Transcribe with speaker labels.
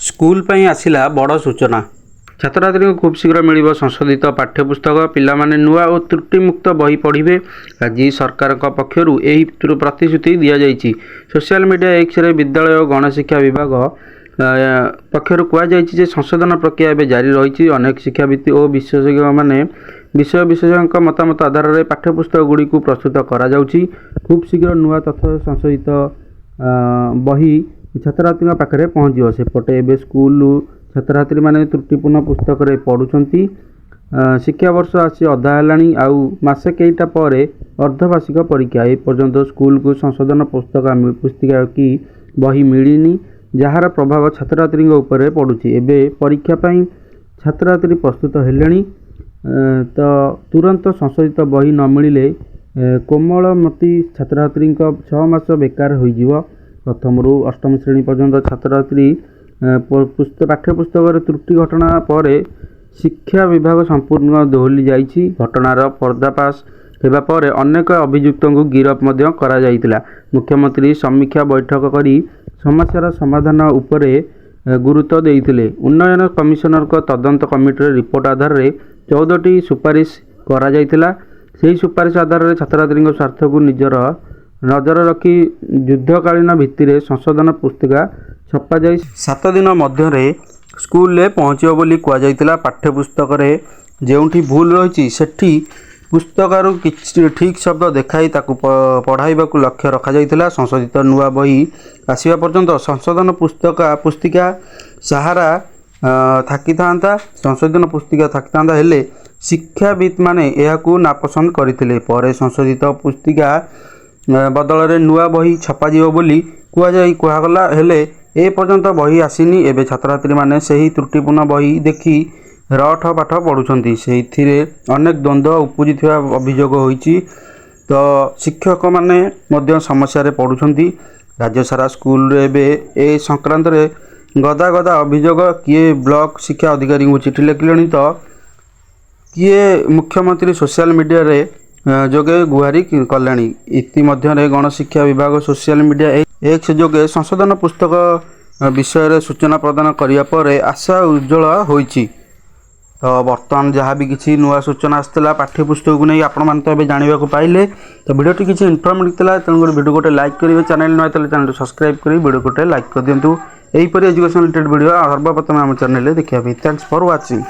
Speaker 1: School ପାଇଁ ଆସିଲା ବଡ଼ ସୂଚନା। ଛାତ୍ରଛାତ୍ରୀଙ୍କୁ ଖୁବ୍ ଶୀଘ୍ର ମିଳିବ ସଂଶୋଧିତ ପାଠ୍ୟପୁସ୍ତକ। ପିଲାମାନେ ନୂଆ ଓ ତ୍ରୁଟିମୁକ୍ତ ବହି ପଢ଼ିବେ। ଆଜି ସରକାରଙ୍କ ପକ୍ଷରୁ ଏହି ପ୍ରତିଶ୍ରୁତି ଦିଆଯାଇଛି। ସୋସିଆଲ ମିଡିଆ ଏକ୍ସରେ ବିଦ୍ୟାଳୟ ଓ ଗଣଶିକ୍ଷା ବିଭାଗ ପକ୍ଷରୁ କୁହାଯାଇଛି ଯେ ସଂଶୋଧନ ପ୍ରକ୍ରିୟା ଏବେ ଜାରି ରହିଛି। ଅନେକ ଶିକ୍ଷାବିତ୍ ଓ ବିଶେଷଜ୍ଞମାନେ ବିଷୟ ବିଶେଷଜ୍ଞଙ୍କ ମତାମତ ଆଧାରରେ ପାଠ୍ୟପୁସ୍ତକଗୁଡ଼ିକୁ ପ୍ରସ୍ତୁତ କରାଯାଉଛି। ଖୁବ୍ ଶୀଘ୍ର ନୂଆ ତଥ୍ୟ ସଂଶୋଧିତ ବହି ଛାତ୍ରଛାତ୍ରୀଙ୍କ ପାଖରେ ପହଞ୍ଚିବ। ସେପଟେ ଏବେ ସ୍କୁଲ ଛାତ୍ରଛାତ୍ରୀମାନେ ତ୍ରୁଟିପୂର୍ଣ୍ଣ ପୁସ୍ତକରେ ପଢ଼ୁଛନ୍ତି। ଶିକ୍ଷାବର୍ଷ ଆସି ଅଧା ହେଲାଣି, ଆଉ ମାସେ କେଇଟା ପରେ ଅର୍ଦ୍ଧବାର୍ଷିକ ପରୀକ୍ଷା। ଏପର୍ଯ୍ୟନ୍ତ ସ୍କୁଲକୁ ସଂଶୋଧନ ପୁସ୍ତିକା କି ବହି ମିଳିନି, ଯାହାର ପ୍ରଭାବ ଛାତ୍ରଛାତ୍ରୀଙ୍କ ଉପରେ ପଡ଼ୁଛି। ଏବେ ପରୀକ୍ଷା ପାଇଁ ଛାତ୍ରଛାତ୍ରୀ ପ୍ରସ୍ତୁତ ହେଲେଣି। ତ ତୁରନ୍ତ ସଂଶୋଧିତ ବହି ନ ମିଳିଲେ କୋମଳମତି ଛାତ୍ରଛାତ୍ରୀଙ୍କ 6 ମାସ ବେକାର ହୋଇଯିବ। ପ୍ରଥମରୁ ଅଷ୍ଟମ ଶ୍ରେଣୀ ପର୍ଯ୍ୟନ୍ତ ଛାତ୍ରଛାତ୍ରୀ ପାଠ୍ୟପୁସ୍ତକରେ ତ୍ରୁଟି ଘଟଣା ପରେ ଶିକ୍ଷା ବିଭାଗ ସମ୍ପୂର୍ଣ୍ଣ ଦୋହଲି ଯାଇଛି। ଘଟଣାର ପର୍ଦ୍ଦାଫାଶ ହେବା ପରେ ଅନେକ ଅଭିଯୁକ୍ତଙ୍କୁ ଗିରଫ ମଧ୍ୟ କରାଯାଇଥିଲା। ମୁଖ୍ୟମନ୍ତ୍ରୀ ସମୀକ୍ଷା ବୈଠକ କରି ସମସ୍ୟାର ସମାଧାନ ଉପରେ ଗୁରୁତ୍ୱ ଦେଇଥିଲେ। ଉନ୍ନୟନ କମିଶନରଙ୍କ ତଦନ୍ତ କମିଟିର ରିପୋର୍ଟ ଆଧାରରେ 14ଟି ସୁପାରିଶ କରାଯାଇଥିଲା। ସେହି ସୁପାରିଶ ଆଧାରରେ ଛାତ୍ରଛାତ୍ରୀଙ୍କ ସ୍ୱାର୍ଥକୁ ନିଜର ନଜର ରଖି ଯୁଦ୍ଧକାଳୀନ ଭିତ୍ତିରେ ସଂଶୋଧନ ପୁସ୍ତିକା ଛପାଯାଇ 7 ଦିନ ମଧ୍ୟରେ ସ୍କୁଲରେ ପହଞ୍ଚିବ ବୋଲି କୁହାଯାଇଥିଲା। ପାଠ୍ୟପୁସ୍ତକରେ ଯେଉଁଠି ଭୁଲ ରହିଛି, ସେଠି ପୁସ୍ତକରୁ କିଛି ଠିକ୍ ଶବ୍ଦ ଦେଖାଇ ତାକୁ ପଢ଼ାଇବାକୁ ଲକ୍ଷ୍ୟ ରଖାଯାଇଥିଲା। ସଂଶୋଧିତ ନୂଆ ବହି ଆସିବା ପର୍ଯ୍ୟନ୍ତ ସଂଶୋଧନ ପୁସ୍ତିକା ସାହାରା ଥାକିଥାନ୍ତା, ସଂଶୋଧନ ପୁସ୍ତିକା ଥାକିଥାନ୍ତା। ହେଲେ ଶିକ୍ଷାବିତ୍ମାନେ ଏହାକୁ ନାପସନ୍ଦ କରିଥିଲେ। ପରେ ସଂଶୋଧିତ ପୁସ୍ତିକା ବଦଳରେ ନୂଆ ବହି ଛପାଯିବ ବୋଲି କୁହାଗଲା। ହେଲେ ଏ ପର୍ଯ୍ୟନ୍ତ ବହି ଆସିନି। ଏବେ ଛାତ୍ରଛାତ୍ରୀମାନେ ସେହି ତ୍ରୁଟିପୂର୍ଣ୍ଣ ବହି ଦେଖି ରଟ ପାଠ ପଢ଼ୁଛନ୍ତି। ସେଇଥିରେ ଅନେକ ଦ୍ୱନ୍ଦ୍ୱ ଉପୁଜିଥିବା ଅଭିଯୋଗ ହୋଇଛି। ତ ଶିକ୍ଷକମାନେ ମଧ୍ୟ ସମସ୍ୟାରେ ପଡ଼ୁଛନ୍ତି। ରାଜ୍ୟ ସାରା ସ୍କୁଲରେ ଏବେ ଏ ସଂକ୍ରାନ୍ତରେ ଗଦା ଗଦା ଅଭିଯୋଗ। କିଏ ବ୍ଲକ ଶିକ୍ଷା ଅଧିକାରୀଙ୍କୁ ଚିଠି ଲେଖିଲେଣି ତ କିଏ ମୁଖ୍ୟମନ୍ତ୍ରୀ ସୋସିଆଲ ମିଡ଼ିଆରେ ଯୋଗେ ଗୁହାରି କଲେଣି। ଇତିମଧ୍ୟରେ ଗଣଶିକ୍ଷା ବିଭାଗ ସୋସିଆଲ ମିଡ଼ିଆ ଏକ୍ସ ଯୋଗେ ସଂଶୋଧନ ପୁସ୍ତକ ବିଷୟରେ ସୂଚନା ପ୍ରଦାନ କରିବା ପରେ ଆଶା ଉଜ୍ଜଳ ହୋଇଛି। ତ ବର୍ତ୍ତମାନ ଯାହା ବି କିଛି ନୂଆ ସୂଚନା ଆସିଥିଲା ପାଠ୍ୟପୁସ୍ତକକୁ ନେଇ, ଆପଣମାନେ ତ ଏବେ ଜାଣିବାକୁ ପାଇଲେ। ତ ଭିଡ଼ିଓଟି କିଛି ଇନଫର୍ମେଟିଭ୍ ଥିଲା, ତେଣୁକରି ଭିଡ଼ିଓ ଗୋଟେ ଲାଇକ୍ କରିବେ। ଚ୍ୟାନେଲ୍ ନୂଆ ଥିଲେ ଚ୍ୟାନେଲକୁ ସବସ୍କ୍ରାଇବ୍ କରି ଭିଡ଼ିଓ ଗୋଟେ ଲାଇକ୍ କରିଦିଅନ୍ତୁ, ଏହିପରି ଏଜୁକେସନ୍ ରିଲେଟେଡ୍ ଭିଡ଼ିଓ ସର୍ବପ୍ରଥମେ ଆମ ଚ୍ୟାନେଲରେ ଦେଖିବା ପାଇଁ। Thanks for watching.